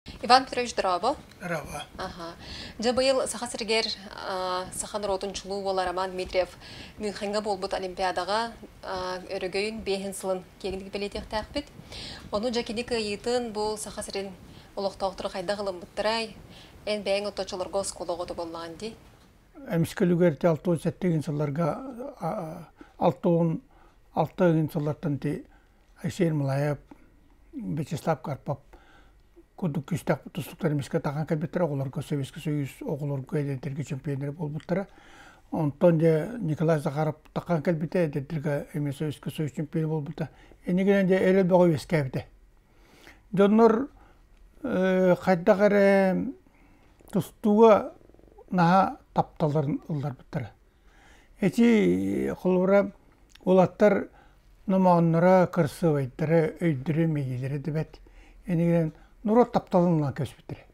Иван Петрович, дорообо. Дорообо. Аха. Дьэ быйыл Саха сиригэр саха норуотун чулуу уола Роман Дмитриев Мюнхеҥҥа буолбут Олимпиадаҕа өрөгөйүн биэһин сылын киэҥник бэлиэтиэхтээхпит. Ону дьэ кини кыайыытын бу Саха сирин олохтоохторо хайдах ылыммыттарай? Эн бэйэҥ отточолорго оскуола оҕото буоллаҕын дии. Эмискэ үлүгэр 67 сылларга 66 сыллартан ти Айсен Ермолаев, Вячеслав Карпов курдук күүстээх тустууктар эмискэ тахан кэлбиттэрэ, оҕолорго Советский Союз оҕолорго эдэрдэргэ чемпионнар буолбуттара. Онтон дьэ Николай Захаров тахан кэлбитэ, эдэрдэргэ эмиэ Советский Союз чемпиона буолбута. Иннигинэн дьэ эрэл бөҕө үөскээбитэ. Дьоннор хайдах эрэ тустууга наһаа тапталларын ылларбыттара. Ити холобура уолаттар номоонноро, кырасыабайдара, өйдөрө, мэйиилэрэ да бэрт. Инигинэн норуот тапталын ылан кэбиспиттэрэ.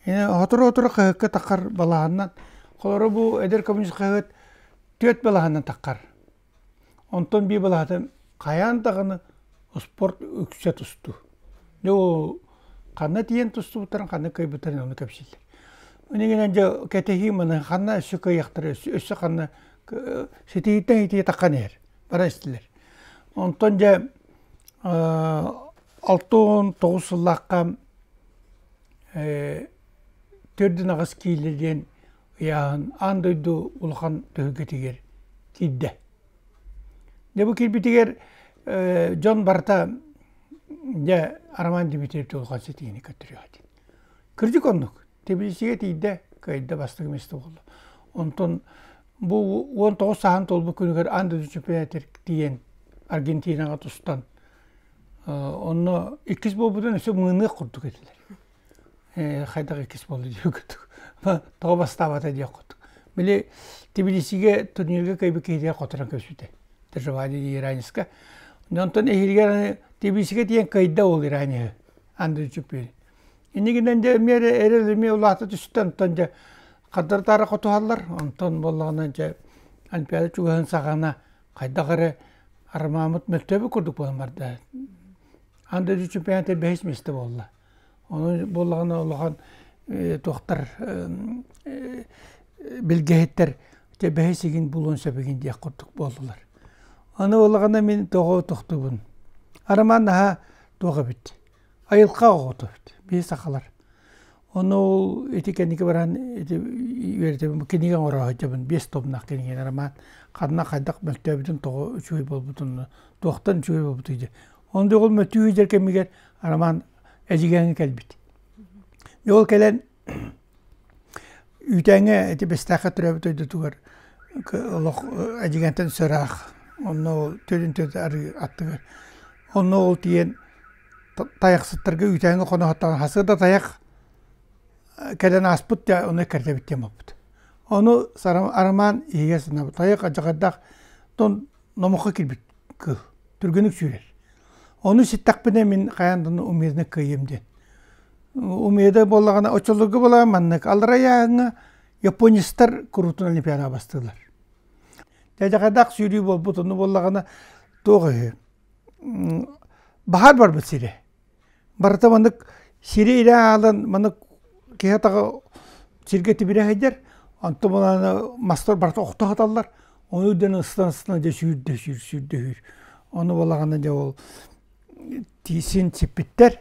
Сотору-сотору хаһыакка таххар балаһаннан, холобура бу эдэр коммунист хаһыат түөрт балаһаннан таххар. Онтон биир балаһатын хайаан даҕаны спорт үксэ тустуу. Дьэ ол ханна тиийэн тустубуттарын, ханна кыайбыттарын ону кэпсииллэр. Инигинэн дьэ кэтэһии маны ханна өссө кыайыахтара, өссө ханна ситиһииттэн итии таххан иһэр, бара истилэр. Онтон дьэ 69 сыллаахха төрдүн аҕыс киилэ диэн ыйааһын аан дойду улахан түһүлгэтигэр киирдэ. Дьэ бу киирбитигэр дьон барыта дьэ Роман Дмитриевич улахан ситиһиини көрдөрүөх этин. Кырдьык оннук. Тбилисигэ тиийдэ, кыайда бастакы миэстэ буолла. Онтон бу 19 сааһын туолбут күнүгэр аан дойду чемпионатыгар тиийэн Аргентинаҕа тустан онно иккис буолбутун өссө мыыныах курдук этилэр. Хайдах иккис буолла диэх курдук. Тоҕо бастаабата диэх курдук. Били Тбилисигэ турнирга кыайбыт киһитигэр хоторон көрсүтэ. Доживание Иранецка. Онтон эһиилигэр Тбилисигэ тиийэн кыайда ол Иранеһы Андрей Чупин. Иннигинэн дьэ эмиэ эрэл эмиэ улаата түстэ, онтон дьэ хардары-таары хотуһаллар, онтон буоллаҕына дьэ Олимпиада чугаһын саҕана хайдах эрэ Арамааммыт мөлтөөбүт курдук буолан барда. Аан дойду чемпионата бэһис миэстэ буолла. Ону буоллаҕына улахан туохтар билгэһиттэр дьэ бэһис игин булуон сөп игин диэх курдук буоллулар. Аны буоллаҕына мин тоҕо тохтуубун. Арамаан наһаа туох эбит. Айылҕа оҕото эбит, биһи сахалар. Ону ол ити кэнники баран ити үөрэтэбин кинигэ оҥоро сылдьабын биэс томнаах кинигэни роман ханна хайдах мөлтөөбүтүн тоҕо үчүгэй буолбутун туохтан үчүгэй буолбутуй диye. Ону ол мөлтүү сылдьар кэмигэр роман Эдьигээҥҥэ кэлбит. Ол кэлэн үүтээҥҥэ ити Бэстээххэ төрөөбүт дойдутугар олох Эдьигээнтэн ыраах онно ол төрүн төрүт арыы аттыгар онно ол тиийэн тайахсыттарга үүтээҥҥэ хоноһоттоҕун хасыа да тайах кэлэн ааспыт да ону эккирдэбит диэн буолбут. Ону Арамаан иһигэр санаабыт тайах алдьархайдаах номоххо киирбит кыыл түргэнник сүүрэр. Ону ситтэхпинэ мин хайаан да умеданы кыайыам диэн. Умеда буоллаҕына оччолорго буоллаҕына маннык аллара ыйааһыҥҥа японецтар куруутун олимпиадаҕа бастыыллар. Дьадьахайдаах сүүрүү буолбут ону буоллаҕына туох үһү баһаар барбыт сирэ. Барыта маннык сири илэ аалан маннык киһи атаҕа сиргэ тибирэ сылдьар, онтон булаана мастар барыта охто сыталлар, ону үрдүнэн ыстан-ыстан дьэ сүүрдэ сүүр сүүрдэ сүүр. Ону буоллаҕына дьэ ол син сиппиттэр.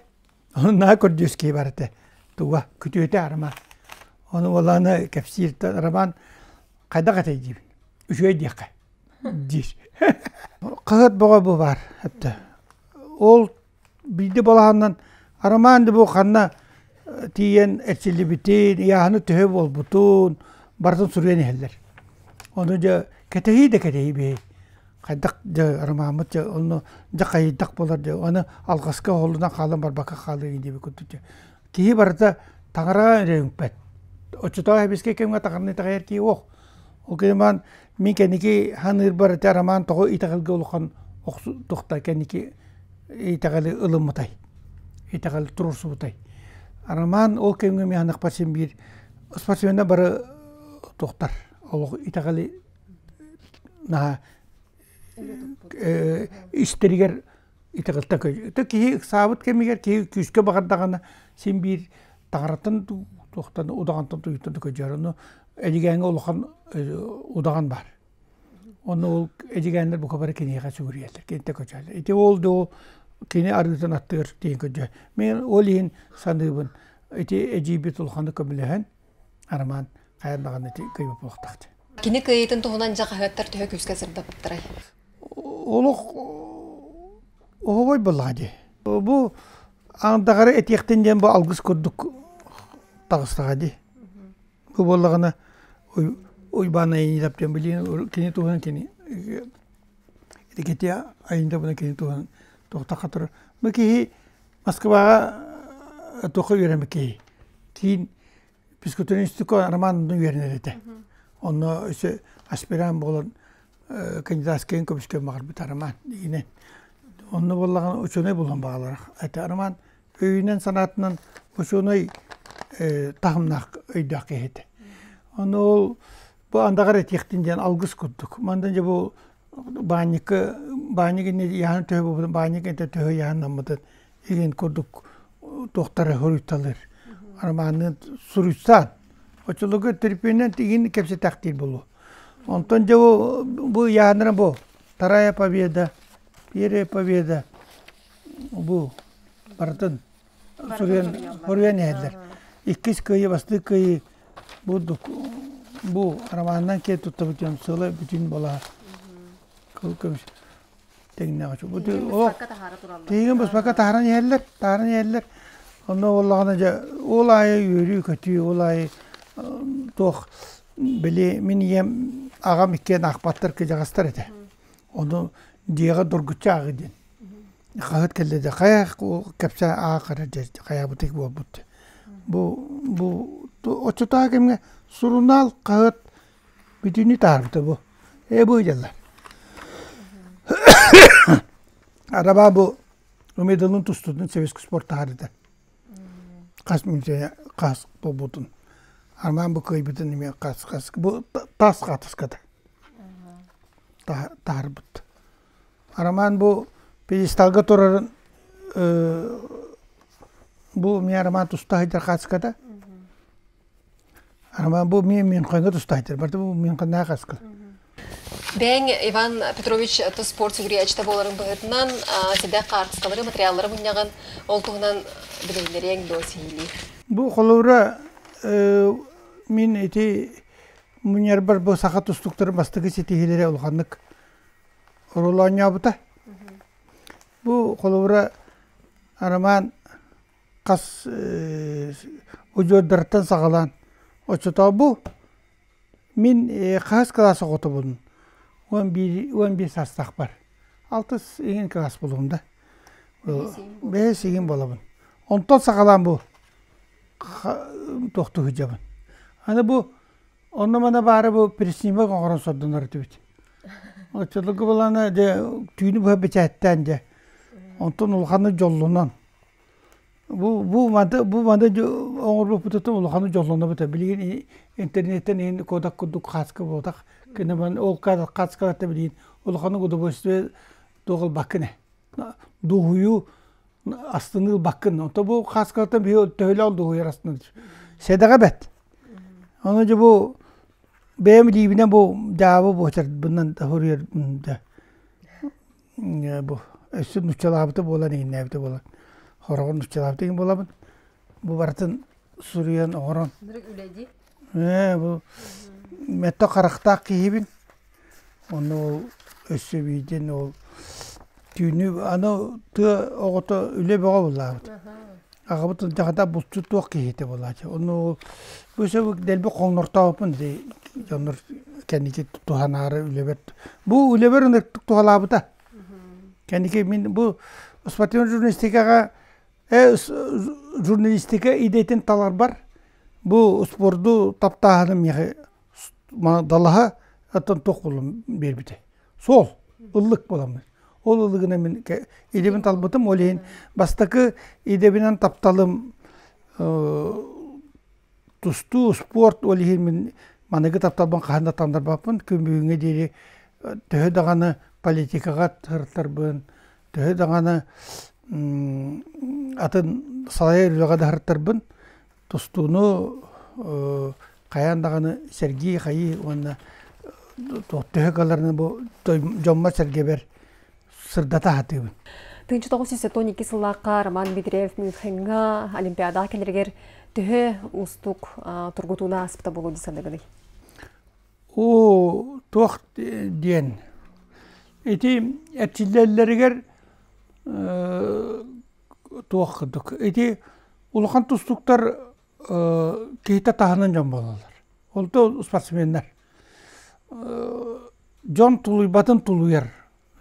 Ону наһаа көрдүөс киһи бар этэ. Туга күтүөтэ Роман. Ону буоллаҕына кэпсиир Роман хайдах этэй диибин. Үчүгэй диэххэ диир. Хаһыат бөҕө бу баар этэ. Ол биирдэ балаһаннан Роман бу ханна тиийэн эрчиллибитин, ыйааһыны төһө буолбутун барытын суруйан иһэллэр. Ону дьэ кэтэһии да кэтэһии биһи. Хайдах дьэ Ромаммыт дьэ онно дьэ хайдах буолар дьэ аны алҕаска оһолунан хаалан барбакка хаалыы диэбит курдук дьэ. Киһи барыта таҥараҕа эрэ үҥпэт. Оччотооҕу сэбиэскэй кэмҥэ таҥараны итэҕэйэр киһи суох. Ол гынан мин кэнники саныырбар ити Роман тоҕо итэҕэлгэ улахан охсу кэнники итэҕэли ылыммытай, итэҕэли туруорсубутай. Роман ол кэмҥэ мин саныахпар син биир спортсменнар бары туохтар олох итэҕэли наһаа истэригэр Итэҕэлтэн көдьө. Киһи ыксаабыт кэмигэр киһи күүскэ баҕардаҕына син биир таҥараттан туохтан удаҕантан туйуттан көдьөөр. Ону Эдьигээҥҥэ улахан удаҕан баар. Онно ол эдьигээннэр бука бары киниэхэ сүгүрүйэллэр, киниттэ көдьөөллөр. Ити ол да ол кини арыытын аттыгар тиийэн көдьөө. Мин ол иһин саныыбын, ити эдьиийбит улаханнык көмөлөһөн, Арамаан хайан даҕаны ити кыайбыт буолуохтаах дии. Кини кыайыытын туһунан дьэ хаһыаттар төһө күүскэ сырдаппыттарай? Олох оһобой буоллаҕа дии. Бу аҥдаҕары этиэхтин диэн бу алгыс курдук таҕыстаҕа дии. Бу буоллаҕына Уйбаан Айанньытап диэн билигин кини туһунан кини ити айанньытабына кини туһунан туохтахха турар. Бу киһи Москваҕа туохха үөрэммит киһи. Киин физкультурный институкка Роман үөрэнэр этэ. Онно өссө аспирант буолан кандидатскайын көмүскүөн баҕарбыт Роман дигинэн. Онно буоллаҕына учуонай буолуон баҕалара этэ. Роман өйүнэн-санаатынан учуонай таһымнаах өйдөөх киһи этэ. Ону ол бу андаҕар этиэхтин диэн алгыс курдук. Манна дьэ бу баанньыкка баанньык иннэ ыйааһын төһө буолбутун баанньык иннэ төһө ыйааһыннаммытын игин курдук туохтары суруйталыыр. Романныын суруйсаан. Оччолорго төлөпүөнүнэн игин кэпсэтэхтиир буолуо. Онтон дьэ бу бу ыйааһыннара бу Вторая победа, Первая победа бу барытын суруйан суруйан иһэллэр. Иккис кыайыы, бастакы кыайыы бурдук бу романынан киэн туттабыт дьон сыла бүтүн буолаа. Кыл көмүс тэҥнээх бу тиһигин быспакка таһааран иһэллэр, таһааран иһэллэр. Онно буоллаҕына дьэ ол аайы үөрүү-көтүү, ол аайы туох били мин ийэм аҕам иккиэн аахпаттар кыдьаҕастар этэ. Ону дьиэҕэ доргуччу ааҕыы диэн. Хаһыат кэллэ да хайа кэпсээ аах эрэ дьэ хайаабытый буолбут. Бу бу оччотооҕу кэмҥэ сурунаал хаһыат бүтүннүү таһаарбыта бу. Ээ бу ыйдаллар. Арабаа бу Умедылын тустутун Советский спорт таһаарыта. Хас мүнүүтэ хас буолбутун. Арман бу кыайбытын эмиэ хас хас бу тас хаатыската таһаарбыт. Роман бу пьедесталга турарын бу эмиэ Роман туста сылдьар хаачыската. Роман бу эмиэ Мюнхеҥҥа туста сылдьар. Барыта бу Мюнхеннээх хаачыска. Бэйэҥ Иван Петрович спорт сүгүрүйээччитэ буоларын быһыытынан сидэх хаартыскалары, материаллары мунньаҕын, ол туһунан билиһиннэриэҥ дуо сиһилии? Бу холобура мин ити мунньарбар бу саха тустууктарын бастакы ситиһиилэрэ улаханнык оруолу оонньообута. Бу холобура Роман хас удьуордарыттан саҕалаан оччотооҕу бу мин хаһыс кылаас оҕотобун 11 саастаахпар алтыс иҥин кылаас буолуом да бэһис иҥин буолабын онтон саҕалаан бу туохтуу сылдьабын аны бу Онно-манна баара бу переснимок оҥорон сордонор этибит. Оччолорго былаана дьэ түүнү быһа бэчээттээн дьэ. Онтон улаханнык дьоллонон. Бу бу маны бу маны оҥорбуппутуттан улаханнык дьоллонобут. Билигин интернеттэн иһин кодак курдук хааска буолбатах. Кини ол хааскаларта билигин улаханнык удовольствие туох ылбаккын ээ. Дуоһуйуу астыныы ылбаккын. Онто бу хааскалартан биһи төһөлөөх дуоһуйар астынар. Сэдэҕэ бэт. Ону дьэ бу бэйэм илиибинэн бу дьаабы буочарбынан хоруйар да бу өссө нууччалаабыта буолан иҥнээбитэ буолан хороҕор нууччалаабыта иҥин буолабын. Бу барытын суруйан оҥорон. Ээ бу мэтто харахтаах киһибин. Онно ол өссө биирдэн ол түүнү аны тыа оҕото үлэ бөҕө буоллаабыт. Аҕабыт ылдьаҕата булчут туох киһитэ буолааччы. Ону бу сөбүк дэлби хоҥнортообуппун ити дьоннор кэнники туһанаары үлэбэр бу үлэбэр ынырыктык туһалаабыта. Кэнники мин бу спортивнай журналистикаҕа журналистика идэтин таларбар бу спорду таптааһыным миэхэ далаһа оттон туох буоллум биэрбитэ. Суол, ыллык буоламмын. Ол ыллыгынан мин идэбин талбытым, ол иһин бастакы идэбинэн тапталым тустуу, спорт, ол иһин мин маныгы тапталбын хаһан да таннарбаппын. Күн бүгүҥҥэ диэри төһө даҕаны политикаҕа сырыттарбын, Төһө даҕаны атын салайар үлэҕэ да сырыттарбын, тустууну хайаан даҕаны сэргии хайыы уонна төһө кыалларынан бу дьоммор-сэргэбэр сырдата сатыыбын. 1972 сыллаахха Роман Дмитриев Мюнхеҥҥа Олимпиадаҕа кэлэригэр төһө уустук тургутууну ааспыта буолуо дии саныыгыный? Оо, туох диэн ити эрчиллэллэригэр туох курдук ити улахан тустууктар киһитэ таһынан дьон буолаллар. Ол да спортсменнар. Дьон тулуйбатын тулуйар,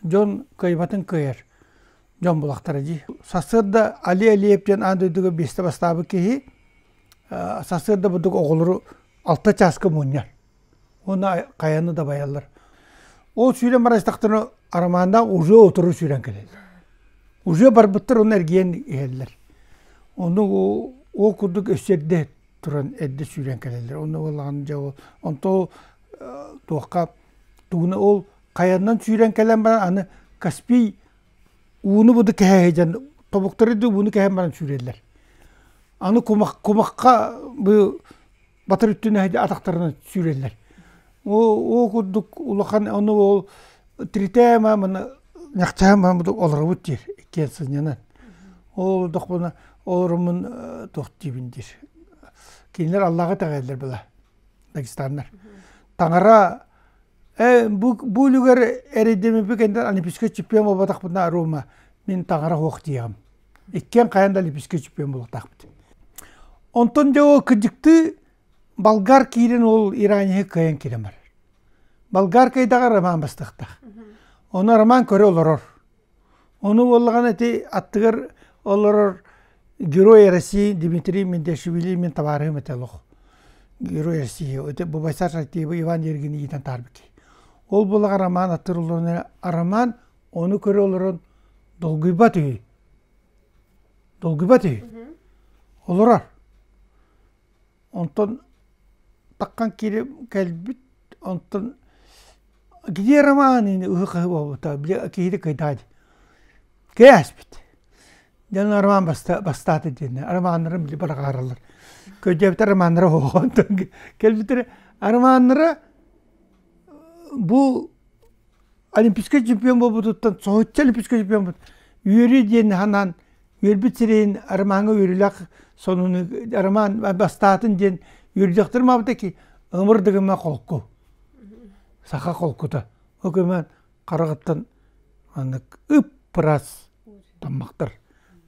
дьон кыайбатын кыайар дьон булахтара дии. Сарсыарда Али Алиев диэн аан дойдуга биэстэ бастаабыт киһи сарсыарда бурдук оҕолору алта чааска мунньар. Уонна хайаны дабайаллар. Ол сүүрэн барастахтарына Арамааннаах уже утары сүүрэн кэлэллэр. Уже барбыттар уонна эргийэн иһэллэр. Ону ол курдук өссө эрдэ туран эрдэ сүүрэн кэлэллэр. Онно буоллаҕына дьэ ол онто туохха тугуна ол хайанан сүүрэн кэлэн баран аны Каспий ууну буду кэһэ сылдьан тобуктары да ууну кэһэн баран сүүрэллэр. Аны кумах кумахха бу батыр үттүнэ атахтарынан сүүрэллэр. Ол курдук улахан ону ол тритээма маны ньахчаһан олоробут диир иккиэн сынньанан. Ол олордохпуна олоруммун туох диибин диир. Кинилэр Аллаҕа итэҕэйэллэр была дагестаннар. Таҥара бу бу үлүгэр эрэйдэммиппит кэннэ олимпийскай чемпион буолбатахпытына Рома мин таҥара суох диэҕим. Иккиэн хайаан да олимпийскай чемпион буолуохтаахпыт. Онтон дьэ ол кырдьыктыы болгар киирэн ол иранеһы кыайан киирэн барар. Болгар кыайдаҕа Роман бастыахтаах. Ону Роман көрө олорор. Ону буоллаҕына ити аттыгар олорор Герой России Дмитрий Мендешвили мин табаарыһым этэ олох. Герой России. Это Бубайсар Сайтиева Иван Ергин иитэн таарбыт. Ол буоллаҕа Роман аттыгар олорон Роман ону көрө олорон долгуйбат үһү. Долгуйбат үһү. Олорор. Онтон таххан киирэ кэлбит, онтон где Роман ини ыһы-хаһы буолбута, били киһити кыйдаа дии. Кээспит. Дьон Роман бастаата диэннэр, романнарын били быраҕаараллар. Көдьөөбүтэ романнара оһоҕо онтон кэлбиттэрэ романнара бу Олимпийскай чемпион буолбутуттан соһуччу олимпийскай чемпион буолбут. Үөрүү диэн ханаан үөрбүт сирэйин Ромаҥҥа үөрүүлээх сонуну Роман бастаатын диэн үөрдүөхтэрин маабыта ки ымыр дыгыма холку. Саха холкута. Ол көмөн хараҕыттан маннык ып-ыраас таммахтар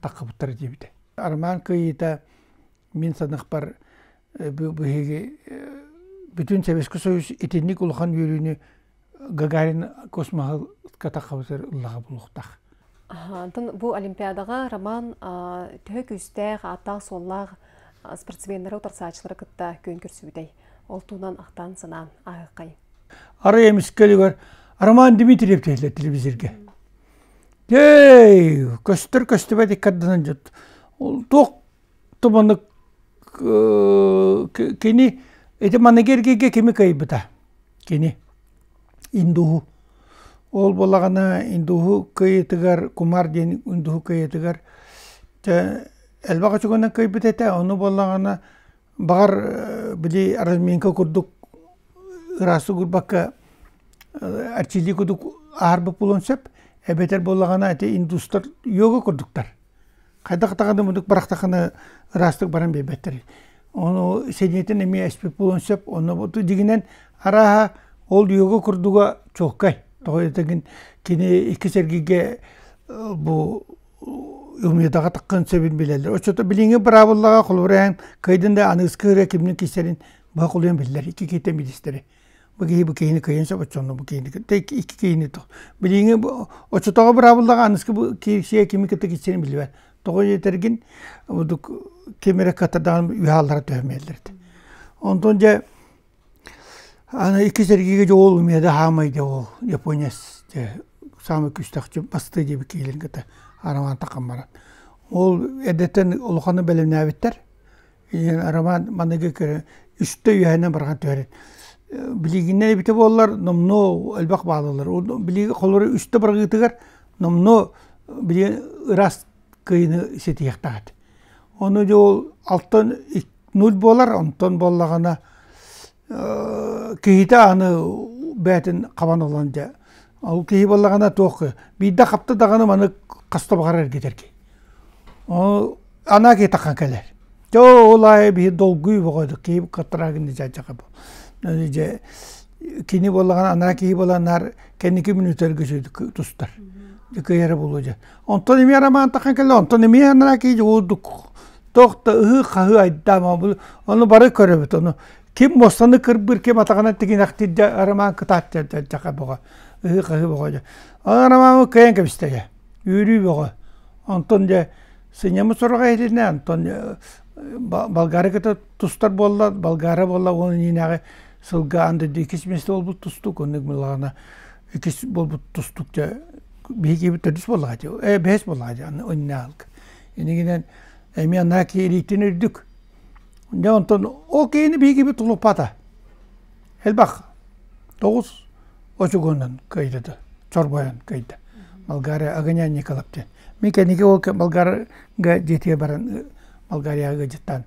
таххыбыттар диэбитэ. Роман кыайыыта мин саныахпар биһиги бүтүн Советский Союз итинник улахан үөрүүнү Гагарин космоһа таххабытыр ыллаҕа булуохтаах. Онтон бу Олимпиадаҕа Роман төһө күүстээх, ааттаах-суоллаах спортсменнары утарсааччылары кытта күөн көрсүбүтэй? Ол туһунан ахтан санаан ааһыаххай. Арай эмискэлигэр Роман Дмитриев диэтилэр телевизорга. Эй, көстөр көстүбэт иккардынан дьот. Туох туманнык кини ити маныгы эргийгэ кими кыайбыта кини индуһу ол буоллаҕына индуһу кыайыытыгар кумар диэн индуһу кыайыытыгар элбэх очугунан кыайбыт этэ ону буоллаҕына баҕар били разминка курдук ыраастык уурбакка арчилии курдук аарбыт буолуон сөп эбэтэр буоллаҕына ити индустар йога курдуктар Хайдах даҕаны муннук бырахтахына ыраастык баран биэрбэттэр. Ону сэниэтин эмиэ эспит буолуон сөп. Онно дьиҥинэн арааһа ол йога курдуга чуолкай. Тоҕо диэтэгин кини икки сэргигэ бу умуйдаҕа таххын сөбүн билэллэр. Оччото билиҥҥи быраабыллаҕа холобура кыайдын да аныгыскы ырыа кимнин кисэрин быһа холуйан биллэр. Икки киһиттэн билистэрэ. Бу киһи бу киһини кыайан сөп оччону бу киһини икки киһини билиҥҥи оччотооҕу быраабыллаҕа аныгыскы бу киирсиэ кими кытта киирсэрин билбэт. Тоҕо диэтэргин бурдук ким эрэ кытардаҕын үһэ аллара түһэмиэллэр этэ. Онтон дьэ аны икки сэргигэ дьэ ол умеда хаамай дьэ ол японец дьэ саамай күүстээх бастыы диэбит киһилэрин кытта Роман таххан баран. Ол эрдэттэн улаханнык бэлэмнээбиттэр. Роман маныгы көрө үстэ үөһэнэн барҕан түһэрин. Билигиннэн эбитэ буоллар номнуо элбэх баалалар. Билиги холору үстэ баргыытыгар номнуо Билигин ыраас кыайыыны ситиһиэхтээх этэ. Ону дьэ ол алтан нуль буолар, онтон буоллаҕына киһитэ аны бэйэтин хабан ылан дьэ ол киһи буоллаҕына туох биирдэ хапта даҕаны маны хаста баҕарар эргитэр киһи. Ол анаа киһи таххан кэлэр. Дьэ ол аайы биһи долгуй бөҕө киһи каттараагын дьэ дьэ кини буоллаҕына анаа киһи буолан наар кэнники мүнүүтэргэ тустар. Дьэ кыайара буолуо дьэ. Онтон эмиэ роман таххан кэллэ, онтон эмиэ анараа киһи уурдук туох да ыһыы-хаһыы айдаама ону бары көрөбүт ону ким муостаны кырбыыр ким атаҕынан тигинэхтиир дьэ роман кытаат дьэ бөҕө ыһыы-хаһыы бөҕө дьэ аны романы кыайан кэбистэ дьэ үөрүү бөҕө онтон дьэ сынньаммыт сороҕо иһилиннэ онтон Болгары кытта тустар буолла Болгара буолла уонна иннинээҕи сылга аан дойду иккис миэстэ буолбут тустуук оннук буоллаҕына иккис буолбут тустуук дьэ биһиги төрдүс буоллаҕа дии э бэһис буоллаҕа дии аны иннинээҕи иннигинэн эмиэ анаа киириитин үрдүк дьэ онтон ол киһини биһигибит тулуппата элбэх тоҕус очугунан кыайдыды чорбойон кыайда Болгария Огонян Николаев диэн мин кэнники ол Болгарга дьиэтигэр баран Болгарияҕа ыалдьыттаан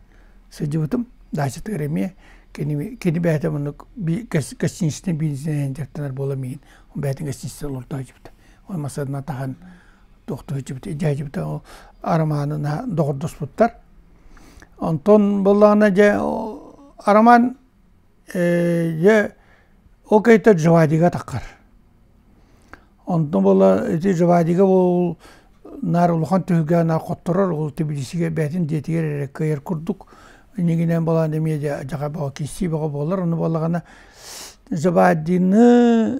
сылдьыбытым даачатыгар эмиэ кини кини бэйэтэ оннук гостиничнай бизнеһинэн дьарыктанар буола миигин бэйэтин гостиница олордо сылдьыбыта ол массыынанан таһан туохтуу сылдьыбыта илдьэ сылдьыбыта ол Арамааны доҕордоспуттар онтон буоллаҕына дьэ Арамаан дьэ ол кэриэтэ Джавадига таххар Онтон буола ити Жвадига ол наар улахан түһүлгэ наар хотторор ол Тбилисигэ бэйэтин дьиэтигэр эрэ кыайар курдук иннигинэн буолан эмиэ дьэ дьаха бөҕө киирсии бөҕө буолар ону буоллаҕына Жвадины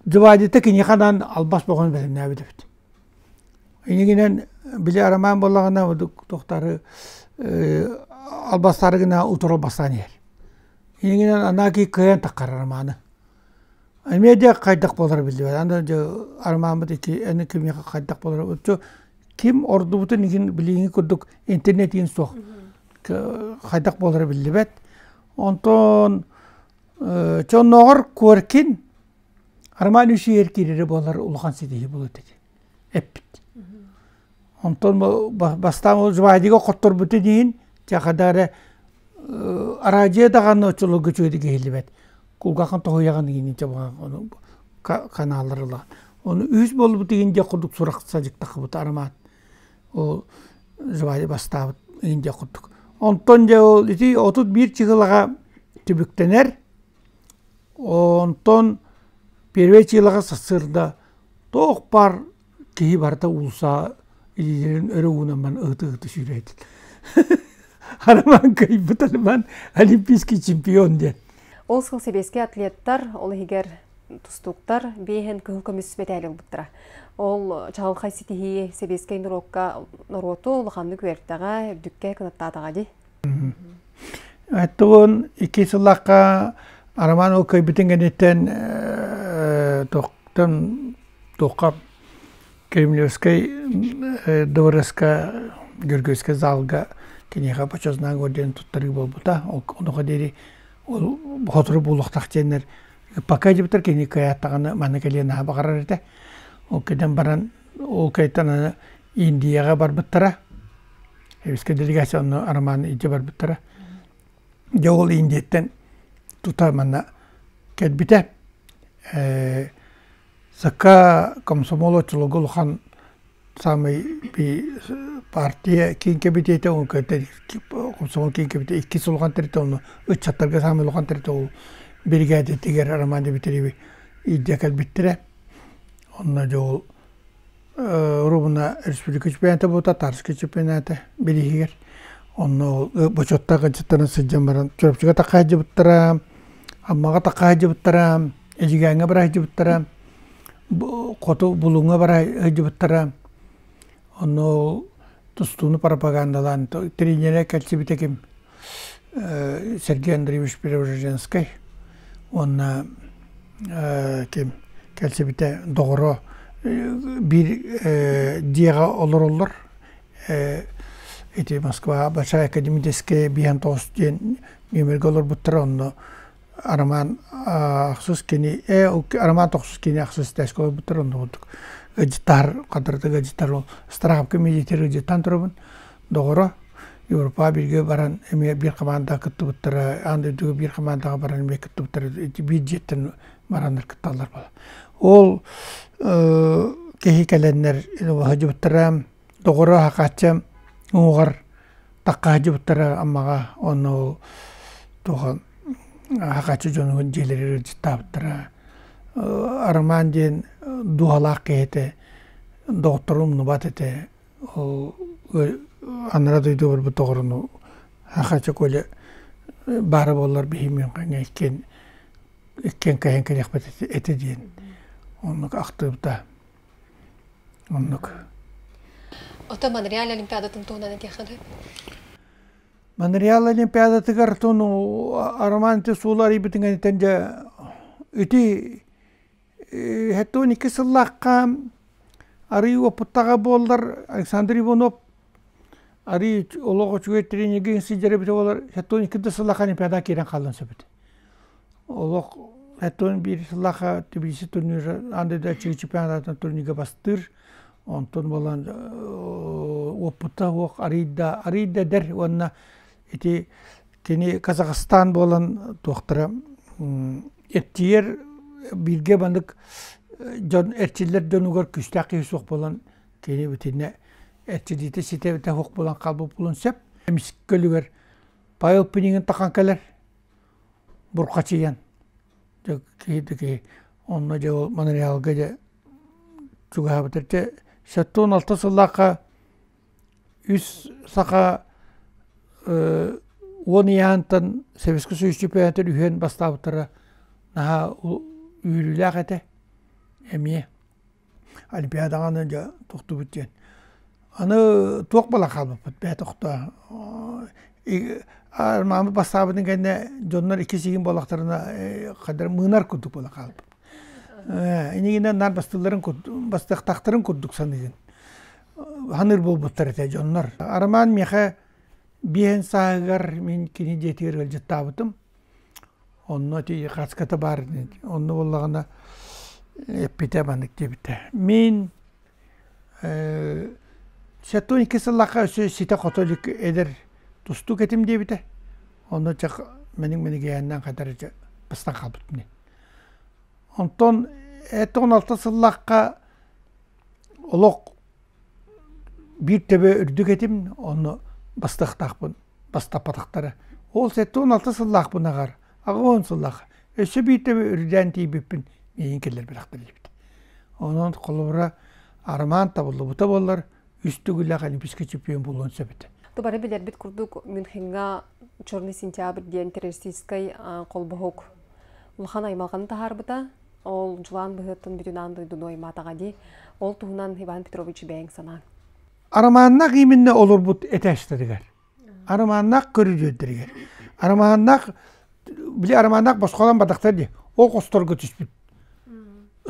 Жвадита киниэхэ анаан албас бөҕөнү бэлэмнээбит эбит. Иннигинэн били Арамаан буоллаҕына туохтары албастаары гына утары албастаан иһэр. Иннигинэн анаки кыайан таххар Арамааны. Эмиэ дьэ хайдах буолара биллибэт. Аны дьэ Арамааммыт ити аны кимиэхэ хайдах буолара оччо ким ордубутун иһин билиҥҥи курдук интернет иһин суох хайдах буолара биллибэт. Онтон чоннооҕор Коркин Роман үс иһэр киирэрэ буолар улахан ситиһии буолуо этэ эппит. Онтон бастаан ол Жвадига хотторбутун иһин чахада эрэ араадьыйа даҕаны оччолорго үчүгэйдик иһиллибэт. Кулгааххын тоһуйаҕын иһин каналлар ылаҕын. Ону үһүс буолбут иһин диэх курдук сурах садьыктаххыбыт Арамаан ол Жвади бастаабыт иһин диэх курдук. Онтон дьэ ол ити 31 чыгылаҕа түбүктэнэр. Онтон первый чыылаҕа сарсыарда туох баар киһи барыта уулусса илиилэрин өрө уунан баран ыһыты-ыһыты сүүрээт. Арамаан кыайбыт Арамаан олимпийский чемпион диэн. Ол сыл сэбиэскэй атлеттар, ол иһигэр тустууктар биэһин кыһыл көмүс мэтээли ылбыттара. Ол чаҕылхай ситиһии сэбиэскэй норуокка норуоту улаханнык үөртэҕэ, үрдүккэ кынаттаатаҕа дии. Оттон икки сыллаахха Арамаан ол кыайбытын кэнниттэн туохтан туохха Кремлевскай дворецка Георгиевскай залга киниэхэ почетный орден туттарыы буолбута. Онуоха диэри ол сотору буолуохтаах диэннэр пока дебиттэр кини кыайааттаҕына манна кэлиэн наһаа баҕарар этэ. Ол кэлэн баран ол кайтан аны Индияҕа барбыттара. Эбискэ делегация онно Роман илдьэ барбыттара. Дьэ ол Индияттан тута манна кэлбитэ. Сака комсомол оччолорго улахан самый партия киин кэмитиэтэ комсомол киин кэмитиэтэ иккис улахан тэрилтэ онно ыччаттарга саамай улахан тэрилтэ ол биригээдэтигэр Роман Дмитриевич илдьэ кэлбиттэрэ. Онно дьэ ол Рубна республика чемпионата буолта, Тарскай чемпионата бирииһигэр. Онно ол бочуоттаах ыалдьыттарын сылдьан баран Чурапчыга тахха сылдьыбыттара, Аммаҕа тахха сылдьыбыттара, Эдьигээҥҥэ бара сылдьыбыттара, Хоту Булуҥҥа бара сылдьыбыттара. Онно ол тустууну пропагандалаан тренерэ кэлсибитэ ким Сергей Андреевич Преображенскай уонна ким кэлсибитэ доҕоро биир дьиэҕэ олороллор ити Москва Большая академическая биһэн тоҕус диэн нүөмэргэ олорбуттара онно. Роман ахсыс кини Роман тохсус кини ахсыс тээскэ олорбуттар онно курдук ыдьыттар хатырытык ыдьыттар ол страховка медитер ыдьыттан турабын доҕоро Европа бииргэ баран эмиэ биир командаҕа кыттыбыттара аан дойдуга биир командаҕа баран эмиэ кыттыбыттара биир дьиэттэн бараннар кытталлар буола ол киһи кэлэннэр сылдьыбыттара доҕоро хахааччы уҥуоҕар тахха сылдьыбыттара Аммаҕа онно ол туох хахааччы дьонугун дьиэлэригэр ыалдьыттаабыттара Роман диэн дууһалаах киһи этэ доҕотторун умнубат этэ ол анараа дойду барбыт доҕоруну Хахача Коля баара буоллар биһи Мюнхеҥҥа иккиэн иккиэн кэһэн кэлиэхпит этэ диэн оннук ахтыбыта оннук. Ото Монреаль Олимпиадатын туһунан этиэххин сөп? Монреаль Олимпиадатыгар тону Роман суолу арыйбытын кэнниттэн дьэ ити 72 сыллаахха арый уопуттаҕа буоллар Александр Иванов арый олох үчүгэй тренергэ сылдьар эбитэ буоллар 72 да сыллаахха Олимпиадаҕа киирэн хаалан сөп этэ. Олох 71 сыллаахха Тбилиси турнира аан дойду чемпионатын турнирга бастыыр. Онтон буолан уоппута суох арыйда арыйда эдэр уонна ити кини Казахстан буолан туохтара эрчийэр бииргэ маннык дьон эрчиллэр дьонугар күүстээх киһи суох буолан кини итиннэ эрчиллиитэ ситэ суох буолан хаалбыт буолуон сөп. Эмис көлүгэр Павел Пинигин тахан кэлэр бурхачыйан дьэ киһи да киһи онно дьэ ол Монреалга дьэ чугаһаабыта дьэ 76 сыллаахха үс саха уон ыйаантан Советский Союз чемпионатыгар үһүөн бастаабыттара наһаа үөрүүлээх этэ эмиэ Олимпиадаҕа дьэ тохтубут диэн. Аны туох буолан хаалбыппыт бээ тохтоо маамы бастаабытын кэннэ дьоннор икки сигин буоллахтарына хадары мыынар курдук буолан хаалбыт. Инигинэн наар бастыылларын бастыахтаахтарын курдук саныыгын. Ханыыр буолбуттар этэ дьоннор. Арамаан миэхэ биэһин сааһыгар мин кини дьиэтигэр ыалдьыттаабытым. Онно ити хаската баар онно буоллаҕына эппитэ маннык диэбитэ. Мин 72 сыллаахха өссө ситэ-хото илик эдэр тустуук этим диэбитэ. Онно чэ менин минигиэһиннэн хатар бастан хаалбытым. Онтон 16 сыллаахха олох биир төбө үрдүк этим, онно бастыахтаахпын бастаппатахтара. Ол 76 сыллаахпын аҕар, 80 сыллаах. Өссө биир төбө үрдээн тиийбиппин миигин киллэрбэтэхтэр диэбит. Онон холобура Арман табыллыбыта буоллар, үс төгүллээх олимпийскай чемпион буолуон сөп этэ. Бары билэрбит курдук Мюнхеҥҥа Черный сентябрь диэн террористическай холбоһук улахан аймалҕаны таһаарбыта. Ол дьулаан быһыыттан бүтүн аан дойдуну аймаатаҕа дии. Ол туһунан Иван Петрович бэйэҥ санааҥ. Арамааннаах именно олорбут этээчтэригэр, арамааннаах көрүдүөрдэригэр, арамааннаах били арамааннаах босхолон бадахтар дии, ол хосторго түспүт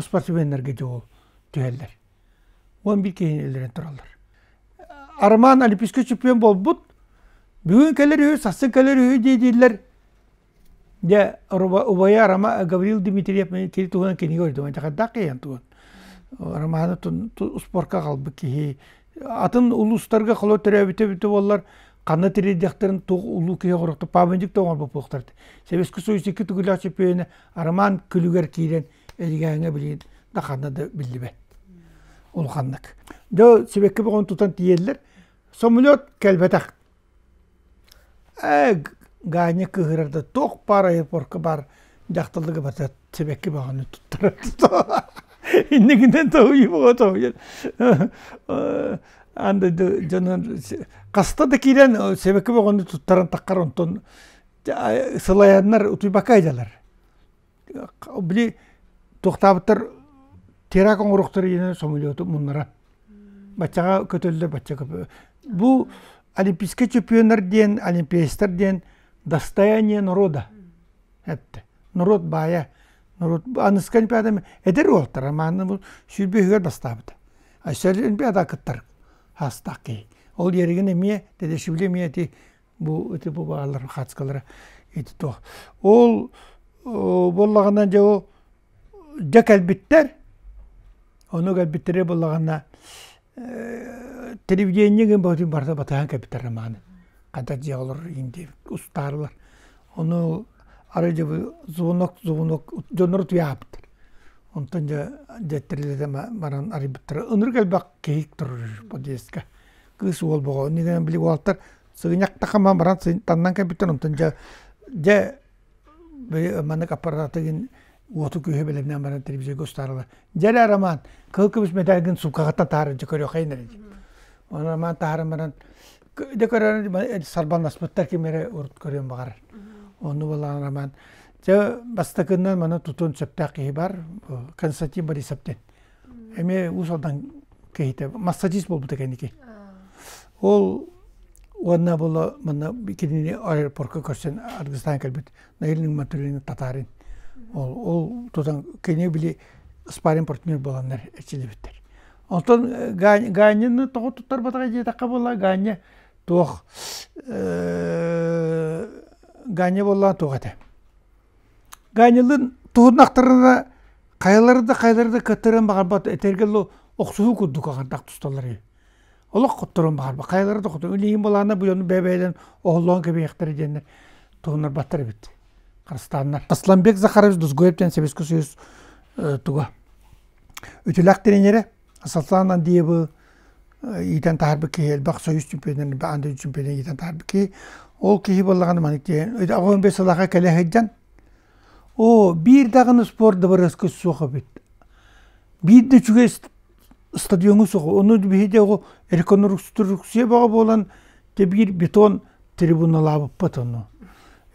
спортсменнарга дьэ ол түһэллэр. 11 киһини өлөрөн тураллар. Арамаан олимпийскай чемпион буолбут, бүгүн кэлэр үһү, сарсын кэлэр үһү дии дииллэр. Дьэ, убайа Рома Гаврил Дмитриев кини туһунан кинигэ көрдүм. Хайдах киһи туһун. Романы спорка аҕалбыт киһи. Атын улуустарга холо төрөөбүтэ эбитэ буоллар, ханна тириэрдиэхтэрин туох улуу киһи оҥоруохта памятник да оҥорбут буолуохтар. Советский Союз икки төгүллээх чемпиона Роман күлүгэр киирэн Эдьигээҥҥэ билигин да ханна да биллибэт. Улаханнык. Дьэ, сибэкки бөҕөнү тутан тиийэллэр. Самолет кэлбэтэх. Ээ, Ганя кыыһырар да туох баар аэропорка баар дьахталлыга барыта сибэкки бөҕөнү туттарар. Иннигинэн тоһуйуу бөҕө тоһуйар. Аан дойду дьонун хаста да киирэн сибэкки бөҕөнү туттаран таххар онтон сылайаннар утуйбакка айдалар. Били туохтаабыттар теракт оҥоруохтара диэн самолету муннаран. Баччаҕа көтөллөр, бачча Бу олимпийскай чемпионнар диэн, олимпиецтар диэн достояние народа этте. Народ баайа. Народ аныска олимпиада эдэр уолтар, мааны бу сүүрбэ үһүгэр бастаабыта. Өссө олимпиада кыттар хаастаах киһи. Ол еригин эмиэ, Тедешвили эмиэ ити бу ити бу баалар хацкалара ити туох. Ол Буоллаҕына дьэ ол дьэ кэлбиттэр. Ону кэлбиттэрэ буоллаҕына телевидение гын бөҕөтүн барыта батыһан кэлбиттэр романы. Ханта дьиэҕэ олорор иин диэбит устаарылар. Ону арай дьэ бу звонок звонок дьоннору туйаабыттар. Онтон дьэ дьэттэрилэтэ баран арыйбыттара. Ынырык элбэх киһи турар подъездка. Кыыс уол боҕо. Иннигинэн били уолаттар сыгынньахтахама баран таннан кэлбиттэр. Онтон дьэ дьэ маннык аппаратыгын уоту күүһэ бэлэмнээн баран телевизорга устаарылар. Дьэ Роман, кыһыл көмүс медальгын сууккаҕыттан таһааран дьэ көрүөххэйин эрэ дии. Оны Роман таһааран баран дьэ көрөн сарбаннаспыттар ким эрэ урут көрүөн баҕарар. Онну буоллаҕына Роман дьэ бастакыннан маны тутуон сөптөөх киһи бар Константин Борисов диэн. Эмиэ Уус Алдан киһитэ массажист буолбута кэнники. Ол уонна була манна кинини аэропортка көрсөн аргыстаан кэлбит Наиль Нигматуллин татарин. Ол ол тутан кини били спарринг партнер буоланнар эчилибиттэр. Онтон Ганяны тоҕо туттарбатаҕа диэтэххэ буолла Ганя туох Ганя буолла туох этэ. Ганялын туһуннахтарына хайалары да хайалары да кыттыран баҕарбат этэргэ охсуһуу курдук аҕардах тусталлар үһү. Олох хотторон баҕарба хайалара да хотторон илиим былаана бу дьону бэйэ-бэйэлэрин оһоллоон кэбиһиэхтэрэ диэннэр туһуннарбаттар эбит Харыстааннар. Асланбек Захарович Дузгоев диэн Советский Союз туга үтүлээх тренерэ Аслан Андиевы иитэн таһаарбыт киһи элбэх Союз чемпионын аан дойду чемпионун иитэн таһаарбыт киһи ол киһи буоллаҕына маннык диэн 85 сыллаахха кэлэ сылдьан оо биир даҕаны спорт дыбарыаска суох эбит биир да үчүгэй стадиоҥа суох. Ону биһиги оҕо реконструкция бөҕө буолан дьэ биир бетон трибуналаабыппыт ону.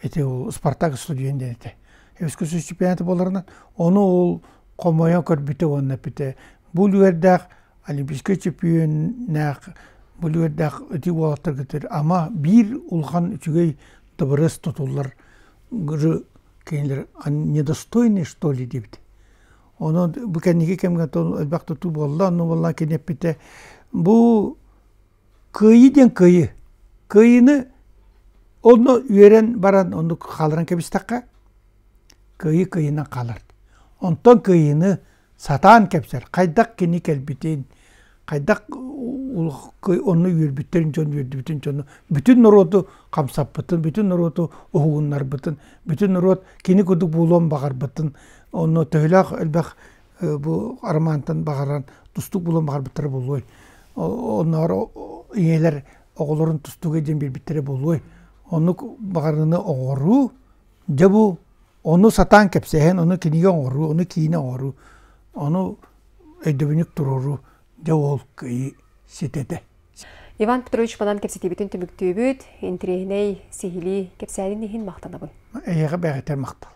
Ити ол Спартак студент диэн этэ. Эбискэ чемпионата буоларынан ону ол хомойон көрбүтэ уонна эппитэ бу үлүгэрдээх олимпийскай чемпионнаах бу үлүгэрдээх ити уолаттаргытыр ама биир улахан үчүгэй дыбарыас тутуллар кинилэр недостойный что ли диэбит. Онон бу кэнники кэмҥэ элбэх тутуу буолла, онно буолла кини эппитэ бу кыайыы диэн кыайыы. Кыайыыны онно үөрэн баран оннук хаалларан кэбистэххэ кыайыы кыайыынан хаалар. Онтон кыайыыны сатаан кэпсэр, хайдах кини кэлбитин, хайдах онно үөрбүттэрин дьон үөрдүбүтүн дьону бүтүн норуоту хамсаппытын, бүтүн норуоту уһугуннарбытын, бүтүн норуот кини курдук буолуон баҕарбытын, онно төһөлөөх элбэх бу романтан баҕаран тустуук буолуон баҕарбыттара буолуой. Оннооҕор ийэлэр оҕолорун тустууга диэн биэрбиттэрэ буолуой. Оннук баҕарыыны оҥоруу, дьэ бу ону сатаан кэпсээһин, ону кинигэ оҥоруу, ону киинэ оҥоруу, ону өйдөбүнньүк туруоруу дьэ ол кыайыы ситэтэ. Иван Петрович манан кэпсэтиибитин түмүктүүбүт. Интириэһинэй, сиһилии кэпсээнин иһин махтанабын. Эйиэхэ бэҕэтэр махтал.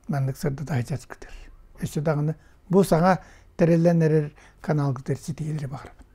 Маннык сырдата сылдьаргытыгар. Өссө даҕаны бу саҥа тэриллэн эрэр каналгытыгар ситиһиилэри баҕарабын.